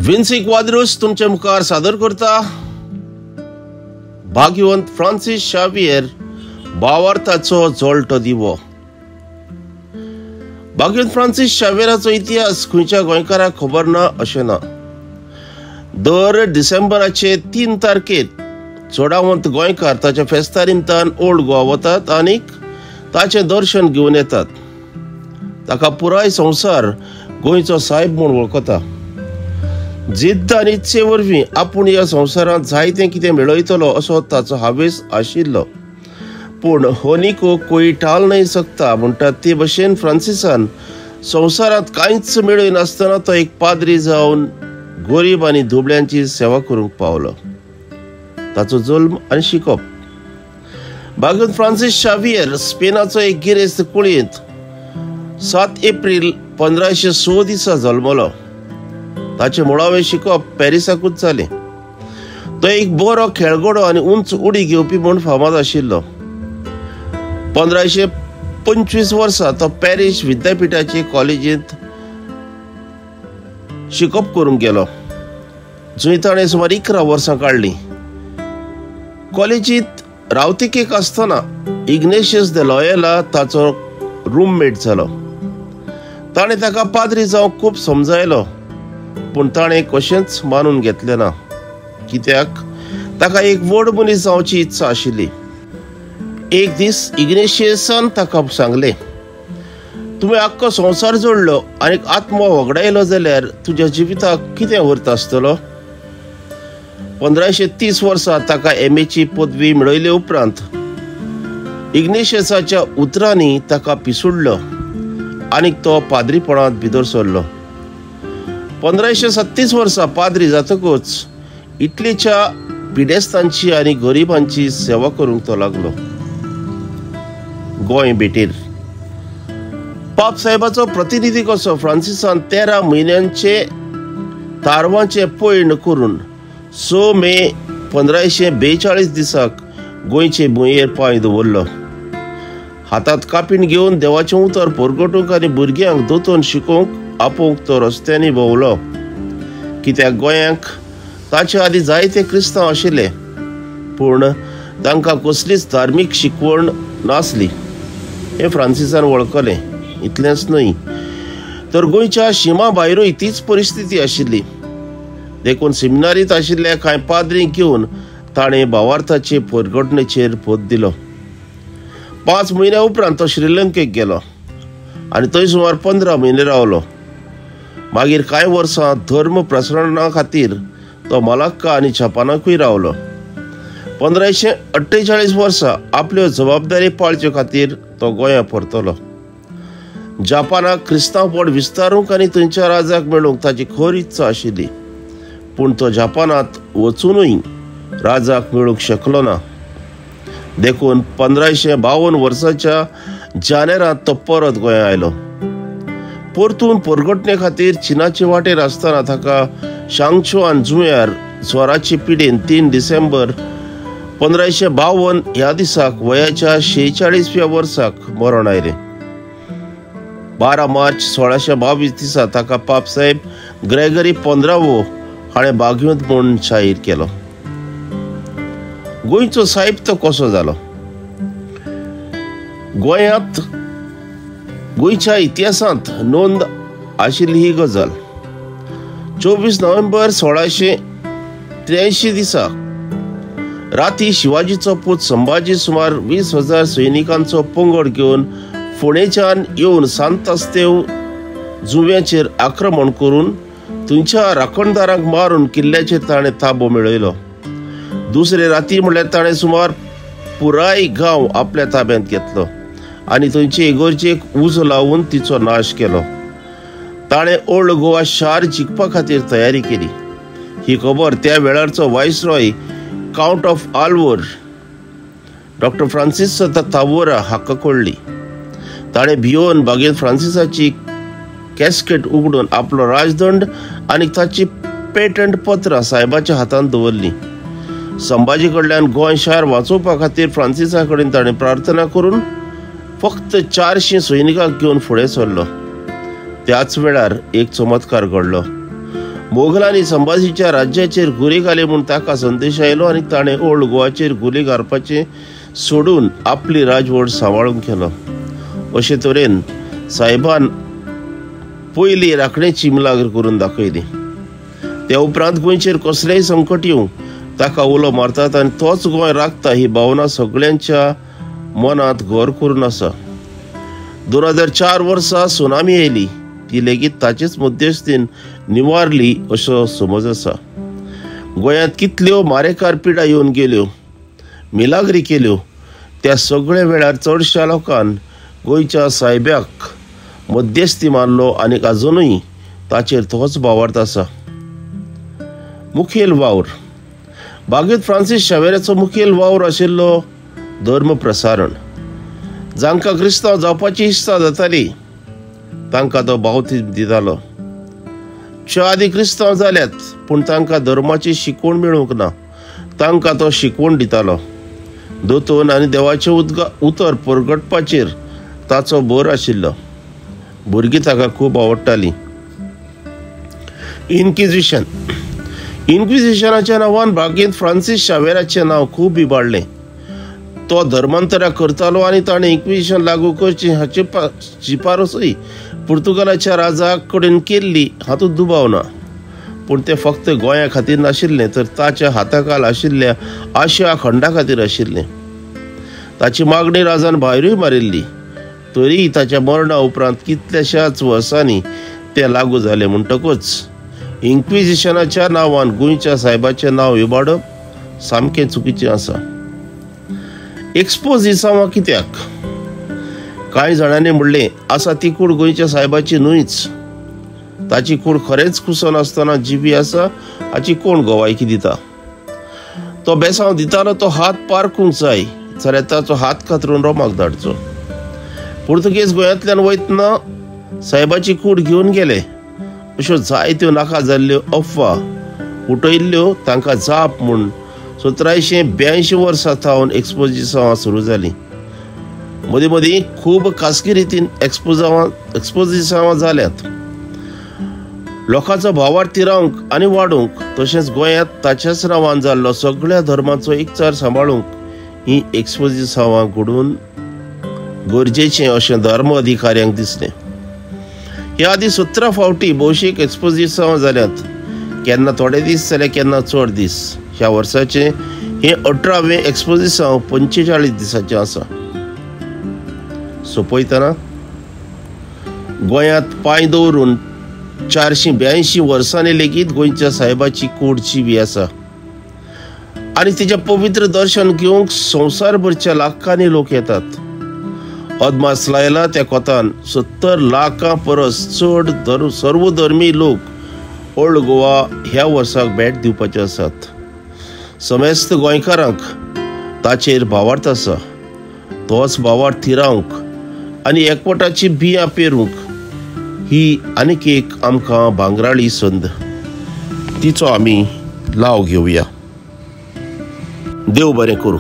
विन्सी क्वाद्रुस तुमचे मुखार सादर करता भाग्यवंत फ्रांसीस शावियर भावार्थाचो जळटो दिवो. भाग्यवंत फ्रांसीस शावियराचो इतिहास खंयच्या गोंयकाराक खबर ना अशें ना. दर डिसेंबराचे 3 तारखेर चोडावंत गोंयकार ताच्या फेस्ता निमतान ओल्ड गोवा वतात आनी ताचें दर्शन घेवन येतात. ताका पुराय संवसार गोंयचो साहेब म्हूण वळखता. जिद्द आनी इत्से वरवीं आपूण ह्या संवसारांत जायतें कितें मेळयतलो असो ताचो हावेस आशिल्लो. पूण होनी को कोई टाल नहीं सकता म्हणटात ते भशेन फ्रांसिसान संवसारांत कांयच मेळयनासतना तो एक पाद्री जावन गरीब आनी दुबळ्यांची सेवा करूंक पावलो. ताचो जल्म आनी शिकप. भाग्यवंत फ्रांसीस शावियर स्पेनाचो एक गिरेस्त कुळयेंत 7 एप्रील 1506 दिसा जल्मलो. ताचें मुळावें शिकप पॅरिसाकूच जालें. तो एक बरो खेळगडो आनी उंच उडी घेवपी म्हूण फामाद आशिल्लो. 1525 वर्सा तो पॅरीस विद्यापिठाचे कॉलेजींत शिकप करूंक गेलो, जंय ताणें सुमार 11 वर्सां काडलीं. कॉलेजींत रावतिकेक आसतना इग्नेशियस the Loyola ताचो रूममेट जालो. ताणें ताका पाद्री जावंक खूब समजायलो, पूण ताणें कशेंच मानून घेतलें ना. कित्याक ताका एक व्हड मनीस जावची इत्सा आशिल्ली. एक दीस इग्नेशियसान ताका सांगलें, तुवें आख्खो संवसार जोडलो आनी आत्मो वगडायलो जाल्यार तुज्या जिविताक कितें अर्थ आसतलो? 1530 वर्सा ताका एमएची पदवी मेळयले उपरांत इग्नेशियसाच्या उतरांनी ताका पिसुडलो आनी तो पाद्रीपणांत भितर सरलो. 1537 वर्सा पाद्री जातकूच इटलीच्या पिडेस्तांची आनी गरिबांची सेवा करूंक तो लागलो. गोंय भेटीर पाप साहेबाचो प्रतिनिधी कसो फ्रांसिसान 13 म्हयन्यांचे तारवांचे पयण करून 6 मे 1542 दिसाक गोंयचे भुंयेर पांय दवरलो. हातांत कापीण घेवन देवाचें उतर परगटूंक आनी भुरग्यांक दोतोन शिकोवंक आपोवंक तो रस्त्यांनी भोंवलो. कित्याक गोंयांक ताचे आदीं जायते क्रिस्तांव आशिल्ले, पूण तांकां कसलीच धार्मीक शिकवण नासली हें फ्रांसिसान वळखलें. इतलेंच न्हय तर गोंयच्या शिमा भायरूय तीच परिस्थिती आशिल्ली. देखून सिमिनारींत आशिल्ल्या कांय पाद्रींक घेवन ताणें भावार्थाचे परगटणेचेर भर दिलो. 5 म्हयन्या उपरांत तो श्रीलंकेक गेलो आनी थंय सुमार 15 म्हयने रावलो. मागीर कांय वर्सां धर्म प्रसरणा खातीर तो मलाक्का आनी जपानाकूय रावलो. 1548 वर्सा आपल्यो जबाबदारी पाळचे खातीर तो गोंया परतलो. जपानाक क्रिस्तांवपण विस्तारूंक आनी थंयच्या राजाक मेळूंक ताची खर इत्सा आशिल्ली, पूण तो जपानांत वचुनूय राजाक मेळूंक शकलो ना. देखून 1552 वर्साच्या जानेरांत तो परत गोंया आयलो. परतून परगटणे खातीर चिनाचे वाटेर आसतना ताका शांगचुआन जुंव्यार ज्वराचे पिडेन 3 डिसेंबर 1552 ह्या दिसाक वयाच्या 46व्या वर्साक मरण आयलें. 12 मार्च 1622 दिसा ताका पापसाहेब ग्रेगरी 15वो हाणें भाग्यवंत म्हूण जाहीर केलो. गोंयचो साहेब तो कसो जालो? गोंयांत गोंयच्या इतिहासांत नोंद आशिल्ली ही गजाल. 24 नोव्हेंबर 1683 दिसा राती शिवाजीचो पूत संभाजी सुमार 20,000 सैनिकांचो पंगड घेवन फोंडेच्यान येवन सांतास्तेव जुंव्याचेर आक्रमण करून थंयच्या राखणदारांक मारून किल्ल्याचेर ताणें ताबो मेळयलो. दुसरे राती म्हणल्यार ताणें सुमार पुराय गांव आपल्या ताब्यांत घेतलो आनी थंयचे इगर्जेक उजो लावन तिचो नाश केलो. ताणें ओल्ड गोवा शार जिखपा खातीर तयारी केली. ही खबर त्या वेळारचो viceroy count of Alvor doctor Francis Tavora हाका कळ्ळी. ताणें भियोवन भागीर फ्रांसिसाची कॅस्केट उगडून आपलो राजदंड आनी ताची पेटंट पत्रां साहेबाच्या हातांत दवरलीं. संभाजी कडल्यान गोंय शार वाचोवपा खातीर फ्रांसिसा कडेन ताणें प्रार्थना करून फक्त 400 सैनिकांक घेवन फुडें सरलो. त्याच वेळार एक चमत्कार घडलो. मोगलांनी संभाजीच्या राज्याचेर घुरी घाली म्हूण ताका संदेश आयलो आनी ताणें ओल्ड गोवाचेर घुरी घालपाचें सोडून आपली राजवट सांबाळून केलो. अशे तरेन साहेबान पयली राखणेची मिलाग्र करून दाखयली. त्या उपरांत गोंयचेर कसलेंय संकट येवं ताका उलो मारतात आनी तोच गोंय राखता ही भावना सगळ्यांच्या मनांत घर करून आसा. 2004 वर्सा सुनामी आयली ती लेगीत ताचेच मध्यस्थीन निवारली असो समज आसा. गोंयांत कितल्यो मारेकार पिडा येवन गेल्यो, मिलाग्री केल्यो, त्या सगळ्या वेळार चडश्या लोकान गोंयच्या सायब्याक मध्यस्थी मानलो आनी आजुनूय ताचेर तोच भावार्थ आसा. मुखेल वावर. बागेत फ्रांसीस शावेराचो मुखेल वावर आशिल्लो धर्म प्रसारण. जांकां क्रिस्तांव जावपाची इत्सा जाताली तांकां तो बावतीझम दितालो. च्या आदी क्रिस्तांव जाल्यात पूण तांकां धर्माची शिकवण मेळूंक ना, तांकां तो शिकवण दितालो. दोतोन आनी देवाचें उतर परगटपाचेर ताचो भर आशिल्लो. भुरगीं ताका खूब आवडटालीं. इन्क्विजिशन. इन्क्विजिशनाच्या नांवान बागेंत फ्रांसीस शावेराचें नांव खूब इबाडलें. तो धर्मांतरां करतालो आनी ताणें इन्क्विजिशन लागू करचें हाची शिफारसूय पुर्तुगालाच्या राजा कडेन केल्ली हातूंत दुबाव ना. पूण तें फक्त गोंया खातीर नाशिल्लें तर ताच्या हाताखाल आशिल्ल्या आशिया खंडा खातीर आशिल्लें. ताची मागणी राजान भायरूय मारिल्ली तरी ताच्या मरणा उपरांत कितल्याशाच वर्सांनी तें लागू जालें. म्हणटकूच इन्क्विजिशनाच्या नांवान गोंयच्या सायबाचें नांव इबाडप सामकें चुकीचें आसा. एक्सपोजिसांवां कित्याक? कांय जाणांनी म्हणलें आसा ती कूड गोंयच्या सायबाची न्हयच, ताची कूड खरेंच कुसन आसतना जिवी आसा हाची कोण गवायकी दिता? तो बेसांव दितालो तो हात पारखूंक जाय जाल्यार ताचो हात कातरून रोमाक धाडचो. पुर्तुगेज गोंयांतल्यान वयतना सायबाची कूड घेवन गेले अश्यो जायत्यो नाका जाल्ल्यो अफवा उठयल्ल्यो. तांकां जाप म्हूण 1782 वर्सां थावन एक्सपोजिसांवां सुरू जालीं. मदीं मदीं खूब खासगी रितीन एक्सपोजिसांवां जाल्यात. लोकांचो भावार्थ तिरावंक आनी वाडोवंक तशेंच गोंयांत ताच्याच नांवान जाल्लो सगळ्या धर्माचो एकचार सांबाळूंक ही एक्सपोजिसांवां घडोवन गरजेचें अशें धर्म अधिकाऱ्यांक दिसलें. ह्या आदीं 17 फावटी भौशीक एक्सपोजिसांवां जाल्यात, केन्ना थोडे दीस जाल्यार केन्ना चड दीस. ह्या वर्साचें हें 18वें एक्सपोजिसांव 45 दिसांचें आसा. सोंपयतना गोंयांत पांय दवरून 482 वर्सांनी लेगीत गोंयच्या सायबाची कूड जिवी आसा आनी तिचें पवित्र दर्शन घेवंक संवसारभरच्या लाखांनी लोक येतात. अदमास लायला त्या कोतान 70 लाखां परस चड सर्वधर्मी लोक ओल्ड गोवा ह्या वर्साक भेट दिवपाचे आसात. समेस्त गोंयकारांक ताचेर भावार्थ आसा. तोच भावार्थ थिरावंक आनी एकवटाची बियां पेरूंक ही आनीक एक आमकां भांगराळी संद, तिचो आमी लाव घेवया. देव बरें करूं.